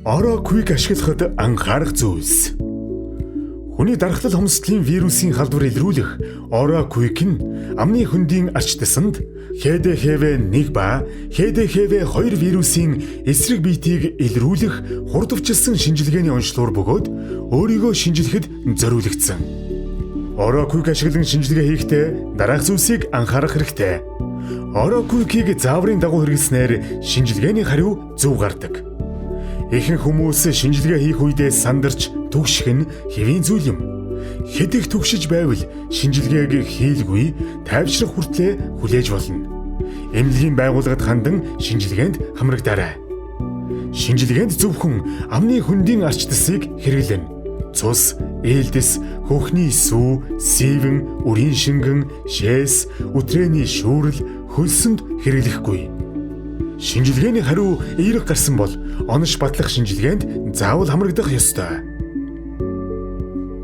OraQuick ашиглахад анхаарах зүйлс. Хүний дархлал хомсдолын вирусын халдвар илрүүлэх OraQuick нь амны хөндийн арч дасанд ХДХВ1 ба ХДХВ2 вирусын эсрэг биетийг илрүүлэх хурдавчилсан шинжилгээний онцлогоор бөгөөд өөрийгөө шинжилэхэд зориулагдсан. OraQuick ашиглан шинжилгээ хийхдээ дараах зүйлсийг анхаарах хэрэгтэй. OraQuick-ийг зааврын дагуу хэрэглэснээр шинжилгээний хариу зөв гардаг. Ихэнх хүмүүс шинжилгээ хийх үедээ сандарч түгших нь хэвийн зүйл юм. Хэд их түгшиж байвал шинжилгээг хийлгүй тайвшрах хүртлээр хүлээж болно. Эмнэлгийн байгууллагад хандан шинжилгээнд хамрагдаарай. Шинжилгээнд зөвхөн амны хөндийн арч дасыг хэрэглэнэ. Цус, ээлдэс, хөхний сүү, сивэн, үрийн шингэн, шээс, үтрээний шүүрэл, хөлсөнд хэрэглэхгүй. Шинжилгээний хариу эерэг гарсан бол онош батлах шинжилгээнд заавал хамрагдах ёстой.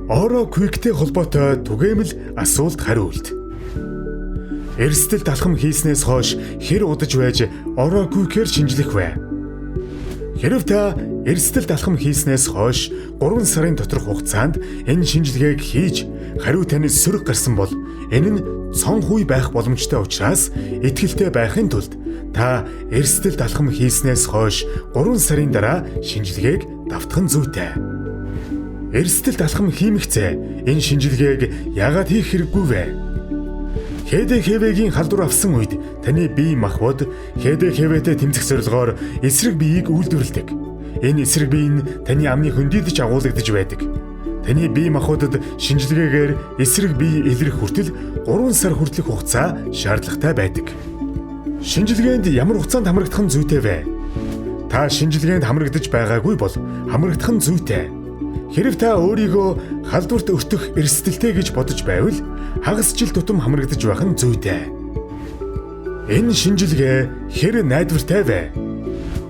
OraQuick-тэй холбоотой түгээмэл асуулт хариулт. Эрсдэлт алхам хийснээс хойш хэр удаж байж OraQuick-ээр шинжилэх вэ? Хэрэв та эрсдэлт алхам хийснээс хойш 3 сарын доторх хугацаанд энэ шинжилгээг хийж хариу таны сөрөг гарсан бол энэ нь цонх үе байх боломжтой учраас итгэлтэй байхын тулд та эрсдэлт алхам хийснээс хойш 3 сарын дараа шинжилгээг давтах нь зүйтэй. Эрсдэлт алхам хиймэгцээ энэ шинжилгээг яагаад хийх хэрэггүй вэ? ХДХВ-гийн халдвар авсан үед таны бие махбод ХДХВ-тэй тэмцэх зорилгоор эсрэг биеийг үйлдвэрлэдэг. Энэ эсрэг бие нь таны амны хөндийд ч агуулгадаж байдаг. Таны бие махбодод шинжилгээгээр эсрэг бие илрэх хүртэл 3 сар хүртэлх хугацаа шаардлагатай байдаг. Шинжилгээнд ямар хугацаанд хамрагдах нь зүйтэй вэ? Та шинжилгээнд хамрагдаж байгаагүй бол хамрагдах нь зүйтэй. Хэрэв та өөрийгөө халдварт өртөх эрсдэлтэй гэж бодож байвал хагас жил тутам хамрагдаж байх нь зүйтэй. Энэ шинжилгээ хэр найдвартай вэ?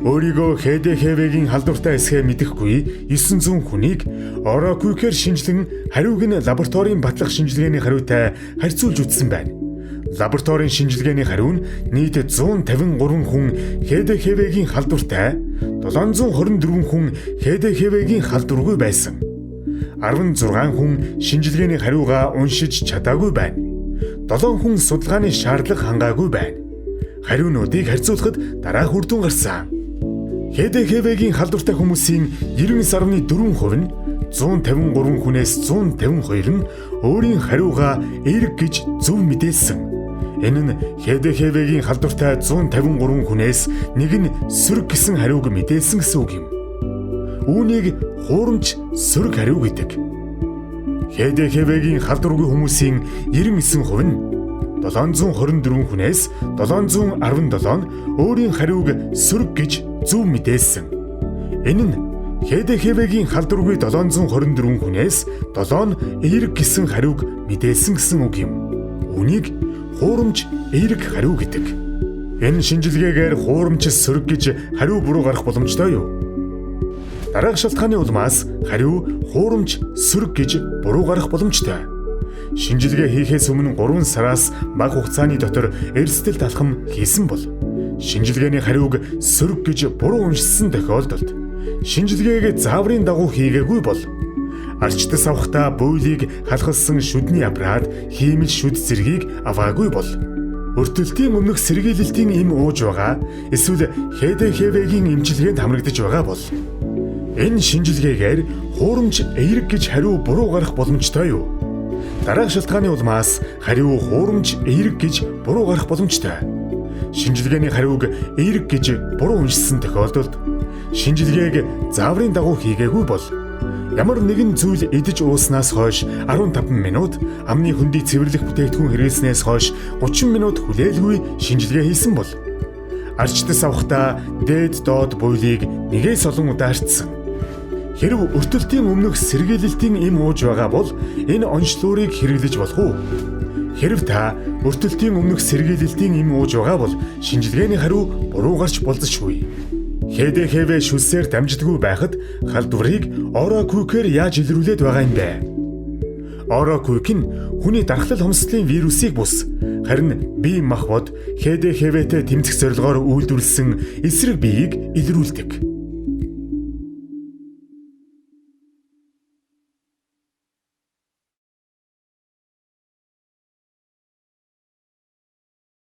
Өөрийгөө ХДХВ-гийн халдвартай эсэхээ мэдэхгүй 900 хүнийг OraQuick-ээр шинжилэн хариуг нь лабораторийн батлах шинжилгээний хариутай харьцуулж үзсэн байна. Лабораторийн шинжилгээний хариу нь нийт 153 хүн ХДХВ-гийн халдвартай, 724 хүн ХДХВ-гийн халдваргүй байсан. 16 хүн шинжилгээний хариугаа уншиж чадаагүй байна. 7 хүн судалгааны шаардлага хангаагүй байна. Хариунуудыг харьцуулахад дараах үр дүн гарсан. ХДХВ-гийн халдвартай хүмүүсийн 99.4% нь 153 хүнээс 152 нь өөрийн хариугаа эерэг гэж зөв мэдээлсэн. Энэ нь ХДХВ-гийн халдвартай 153 хүнээс нэг нь сөрөг гэсэн хариуг мэдээлсэн гэсэн үг юм. Үүнийг хуурамч сөрөг хариу гэдэг. ХДХВ-гийн халдваргүй хүмүүсийн 99% нь 724 хүнээс 717 нь өөрийн хариуг сөрөг гэж зөв мэдээлсэн. Энэ нь ХДХВ-гийн халдваргүй 724 хүнээс 7 нь эерэг гэсэн хариуг мэдээлсэн гэсэн үг юм. Үүнийг хуурамч эерэг хариу гэдэг. Энэ шинжилгээгээр хуурамч сөрөг гэж хариу буруу гарах боломжтой юу? Дараах шалтгааны улмаас хариу хуурамч сөрөг гэж буруу гарах боломжтой. Шинжилгээ хийхээс өмнө 3 сараас бага хугацааны дотор эрсдэлт алхам хийсэн бол шинжилгээний хариуг сөрөг гэж буруу уншсан тохиолдолд шинжилгээг зааврын дагуу хийгээгүй бол арч дас авахдаа буйлыг халахалсан шүдний аппарат, хиймэл шүд зэргийг аваагүй бол өртөлтийн өмнөх сэргийлэлтийн эм ууж байгаа эсвэл ХДХВ-гийн эмчилгээнд хамрагдаж байгаа бол энэ шинжилгээгээр хуурамч эерэг гэж хариу буруу гарах боломжтой юу? Дараах шалтгааны улмаас хариу хуурамч эерэг гэж буруу гарах боломжтой. Шинжилгээний хариуг эерэг гэж буруу уншсан тохиолдолд шинжилгээг зааврын дагуу хийгээгүй бол ямар нэгэн зүйл идэж ууснаас хойш 15 минут, амны хөндийг цэвэрлэх бүтээгдэхүүн хэрэглэснээс хойш 30 минут хүлээлгүй шинжилгээ хийсэн бол арч дас авахдаа дээд доод буйлыг нэгээс олон удаа арчсан. Хэрэв өртөлтийн өмнөх сэргийлэлтийн эм ууж байгаа бол энэ онцлуурыг хэрэглэж болох уу? Хэрэв та өртөлтийн өмнөх сэргийлэлтийн эм ууж байгаа бол шинжилгээний хариу буруу гарч болзошгүй. ХДХВ шүлсээр дамждаггүй байхад халдварыг OraQuick-ээр яаж илрүүлээд байгаа юм бэ? OraQuick нь хүний дархлал хомсдолын вирусыг бус харин бие махбод ХДХВ-тэй тэмцэх зорилгоор үйлдвэрлэсэн эсрэг биеийг илрүүлдэг.